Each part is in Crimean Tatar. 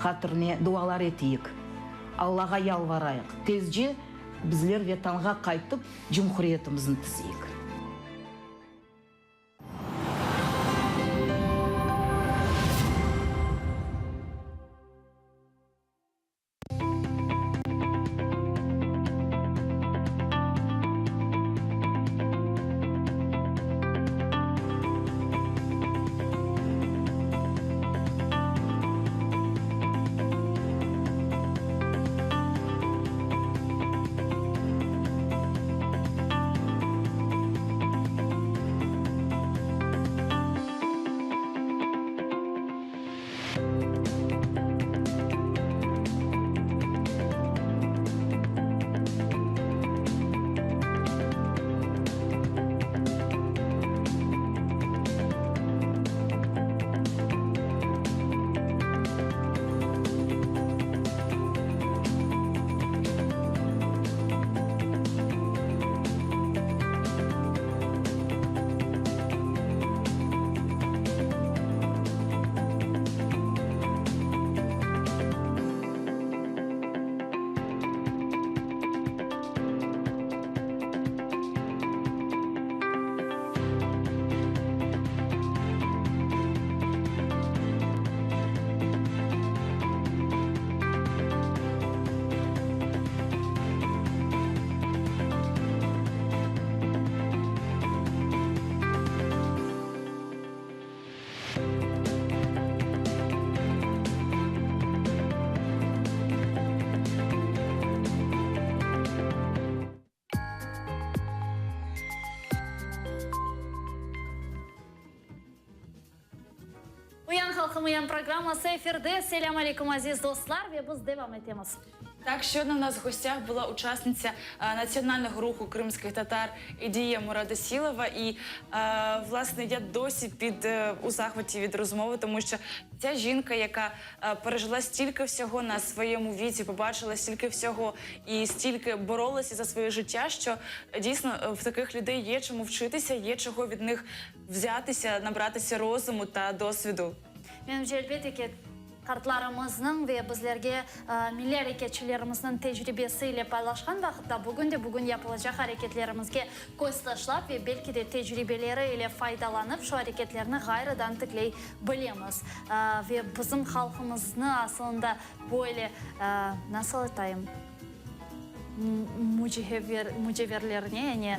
hatirine dualar eteyik, Allağa yalvarayıq, tezce bizler Vetanğa qaytıp, cumhuriyetimizni tizeyik. Uyan halqım, uyan programması efirde. Selâm aleyküm, aziz dostlar, ve biz devam etemiz. Так, щойно у нас в гостях була учасниця національного руху кримських татар Едія Мурадасілова. І, власне, я досі під у захваті від розмови, тому що ця жінка, яка пережила стільки всього на своєму віці, побачила стільки всього і стільки боролася за своє життя, що дійсно в таких людей є чому вчитися, є чого від них взятися, набратися розуму та досвіду. Menimce, elbette ki, qartlarımıznıñ ve bizlerge milliy areketçilerimizniñ tecribesi ile paylaşqan vaqıtta, bugün de bugün yapılacaq areketlerimizge köz taşlap ve belki de tecribeleri ile faydalanıp, şu areketlerni ğayrıdan tikley bilemiz. Ve bizim halqımıznı asılında böyle, nasıl aytayım, müceverlerine, yani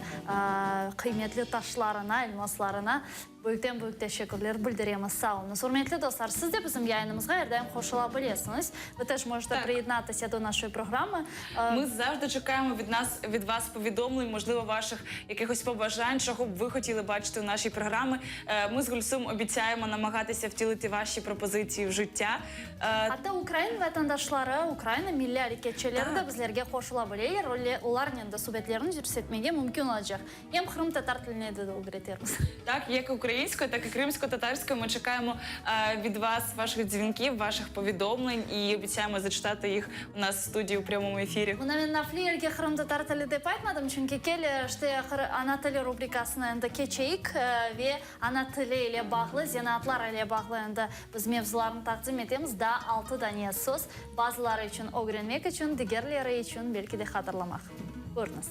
qıymetli taşlarına, elmaslarına Büyükten-büyük teşekkürler bildiremiz. Sağ oluñız. Ürmetli dostlar, siz de bizim yayınımızğa er daim qoşula bilesiñiz. Vı teж можете Так. приєднатися до нашої програми. Ми завжди чекаємо від нас від вас повідомлень, можливо, ваших якихось побажань, чого б ви хотіли бачити у нашій програмі. Ми з Гульсум обіцяємо намагатися втілити ваші пропозиції в життя. Atta ukrain vatandaşları, Ukraina milliy areketçileri de bizlerge qoşula bileler, olarnen de subetlerni yürsetmege mümkün olacaq. Em qırımtatar tiline de ögretermiz. Так, як українською, так і кримсько-татарською ми чекаємо від вас ваших дзвінків, ваших повідомлень і обіцяємо зачитати їх у нас в студії у прямому ефірі. Mına men nafile yerge qırımtatar tili dep aytmadım, çünki kel, işte, ana tili rubrikasına endi keçeyik ve ana tili ile bağlı, zenaatlar ile bağlı endi biz mevzularnı taqdim etemiz. Daa altı dane söz, bazıları içün ögrenmek içün, digerleri içün belki de hatırlamaq. Buyurıñız.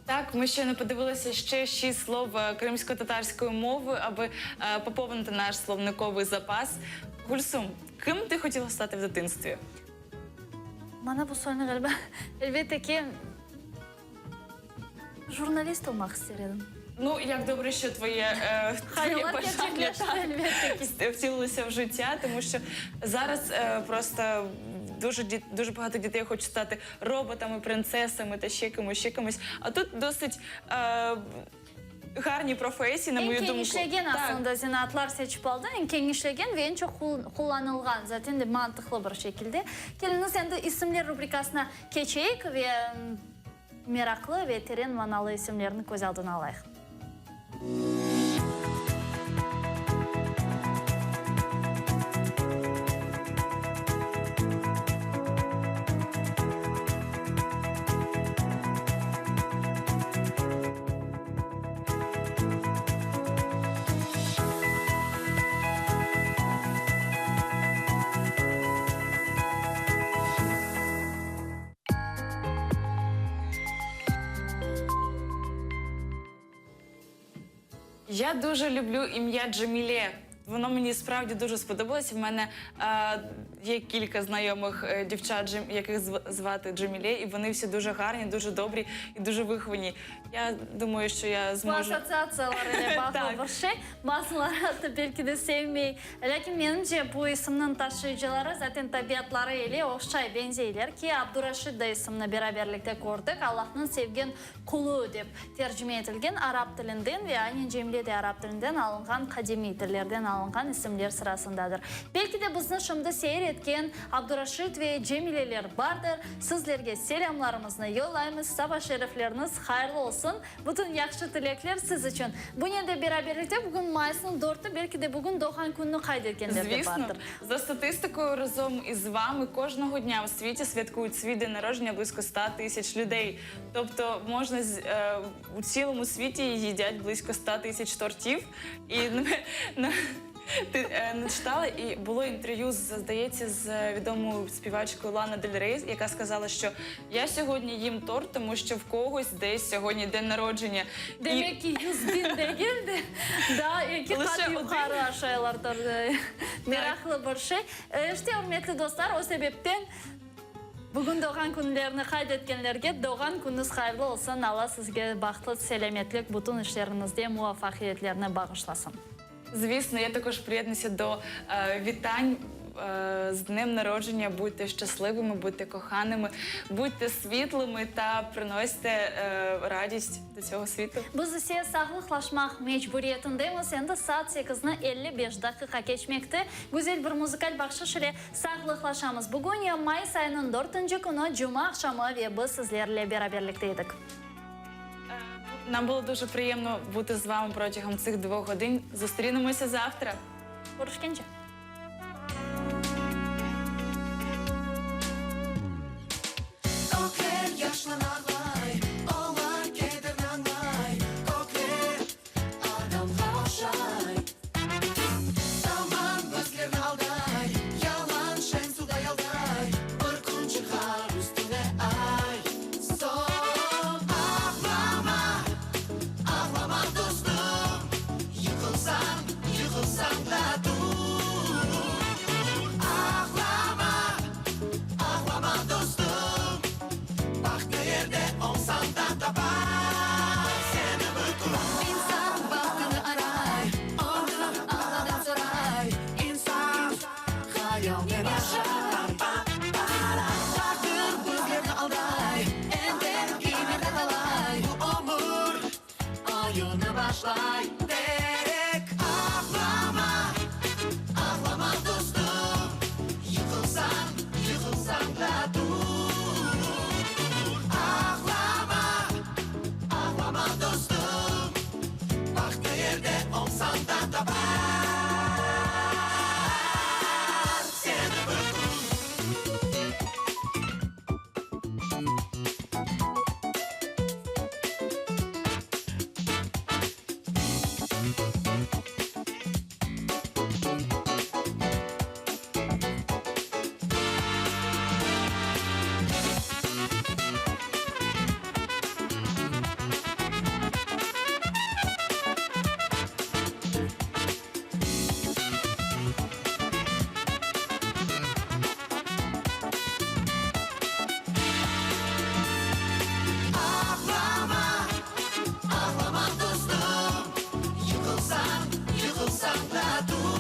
Так, ми щойно подивилися ще шість слов е, кримсько-татарською мовою, аби е, поповнити наш словниковий запас. Гульсум, ким ти хотіла стати в дитинстві? Maña bu sualni ğaliba, elbette ki, jurnalist olmaq ister edim. Ну, як добре, що твоє, е, твоє Hayallar бажання kerçekleşti, так, elbette ki. втілилося в життя, тому що зараз е, просто дуже ді- дуже багато дітей хочуть стати роботами, принцесами та ще кимось, ще кимось. А тут досить е, гарні професії, на Eñ мою думку. kenişlegen Так. aslında zenaatlar seçip aldı. Eñ kenişlegen ve eñ çoq qullanılğan, zaten de mantıqlı bir şekilde. Keliñiz endi isimler rubrikasına keçeyik ve meraqlı ve teren manalı isimlerni köz aldına alayıq. Я дуже люблю ім'я Джеміле. Воно мені справді дуже сподобалося. В мене е, є кілька знайомих е, дівчат, Джем- яких зв- звати Джеміле, і вони всі дуже гарні, дуже добрі і дуже виховані. Я думаю, що я Bu зможу. assotsiatsiyalar ile bağlı Так. bir şey. Bazıları atta belki de sevmey. Lâkin menimce bu isimniñ taşıyıcıları zaten tabiatları ile oşay, beñzeyler ki, Abduraşid da isimni beraberlikte kördik, Allahnıñ sevgen qulu dep tercime etilgen arap tilinden ve aynen Cemile de arap tilinden alınğan qadimiy tillerden alınğan isimler sırasındadır. Belki de bizni şimdi seyir etken Abduraşid ve Cemileler bardır. Sizlerge selâmlarımıznı yollaymız. Saba şerifleriñiz hayırlı olsun. Bütün yahşı tilekler siz içün. Bunen de beraberlikte bugün mayısnıñ dörtü, belki de bugün doğğan kününi qayd etkenler de Звісно, bardır. за статистикою разом із вами кожного дня у світі святкують свій день народження близько 100 тисяч людей. Тобто можна з- е, у цілому світі їдять близько 100 тисяч тортів. І на, ти е, не читала, і було інтерв'ю, з, здається, з відомою співачкою Лана Дель Рей, яка сказала, що я сьогодні їм торт, тому що в когось десь сьогодні день народження. І- Demek ki yüz biñ degil de, daa eki Лише qat один. yuqarı aşaylar Meraqlı bir şey. İşte, ürmetli dostlar, o sebepten bugün doğğan künlerini qayd etkenlerge doğğan künüñiz hayırlı olsun, Alla sizge bahtlı, selâmetlik, bütün işleriñizde muvafaqiyetlerni bağışlasın. Звісно, я також приєднуюся до е, вітань е, з днем народження. Будьте щасливими, будьте коханими, будьте світлими та приносьте е, радість до цього світу. Biz ise sağlıqlaşmaq mecburiyetindemiz. Endi saat sekizni 55 daqiqa keçmekte. Güzel bir muzıkal bahşış ile sağlıqlaşamız. Bugün mayıs ayınıñ dörtünci künü, cuma aqşamı ve biz sizlerle beraberlikte edik. Нам було дуже приємно бути з вами протягом цих двох годин. Зустрінемося завтра. Körüşkence. Kökler yaşlan ağlay, olar kederni añlay, Kökler adamğa oşay. Zaman bizlerni alday, yalan şeñ suvday alday, Bir kün çıqar üstüne ay. Soñ ağlama, ağlama dostum, Yıqılsañ, yıqılsañ da tur. Ağlama, ağlama dostum, Baht ne yerde. Qara.